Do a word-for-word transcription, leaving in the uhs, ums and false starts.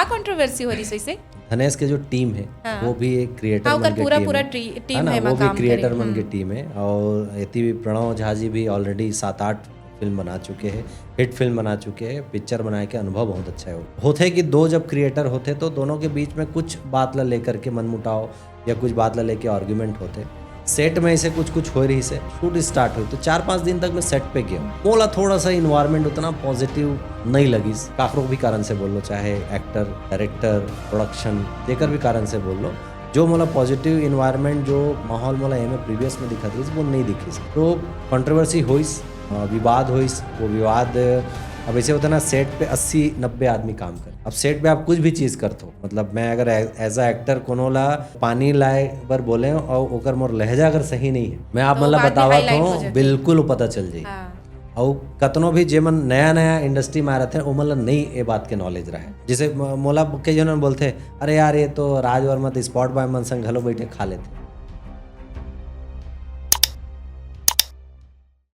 का कंट्रोवर्सी हो रही से? धनेश के जो टीम है, हाँ। वो भी एक क्रिएटर हाँ, मन ओकर के पूरा- टीम पूरा है। टी- है टीम ना, है, वो भी काम करे। क्रिएटर मन के हम्म। टीम है। और एती भी प्रणव झा जी भी ऑलरेडी सात आठ फिल्म बना चुके हैं, हिट फिल्म बना चुके हैं, पिक्चर बनाए के अनुभव बहुत अच्छा है। होते कि दो जब क्रिएटर होते तो दोनों के बीच में कुछ बात ला लेकर के मनमुटाव या कुछ बात ला लेके आर्ग्यूमेंट होते। सेट में ऐसे कुछ कुछ हो रही से, शूट स्टार्ट हुई तो चार पांच दिन तक मैं सेट पे गया हूँ। मोला थोड़ा सा इन्वायरमेंट उतना पॉजिटिव नहीं लगिस, काकरो भी कारण से बोल लो, चाहे एक्टर, डायरेक्टर, प्रोडक्शन, जेकर भी कारण से बोल लो, जो मोला पॉजिटिव इन्वायरमेंट, जो माहौल मोला एमे प्रीवियस में दिखत रहिस, वो नहीं दिखिस। तो कंट्रोवर्सी होइस, अ, विवाद होइस। वो विवाद, अब ऐसे होता ना, सेट पे अस्सी नब्बे आदमी काम कर, अब सेट पे आप कुछ भी चीज करते हो, मतलब मैं अगर एज अ एक्टर कोनो ला पानी लाए बर बोले और ओकर मोर लहजा अगर सही नहीं है, मैं आप तो वो मतलब बात भी बतावत highlight हो हूँ, जाती है। बिल्कुल पता चल जाई। हाँ। और कतनो भी जेमन नया नया इंडस्ट्री में आ रहे थे, ओमन ला नहीं ये बात के नॉलेज रहे। जैसे म- मोला कई जन बोलते, अरे यार, ये तो राज वर्मा तो स्पॉट बॉय मन संग घलो बैठे खा लेते।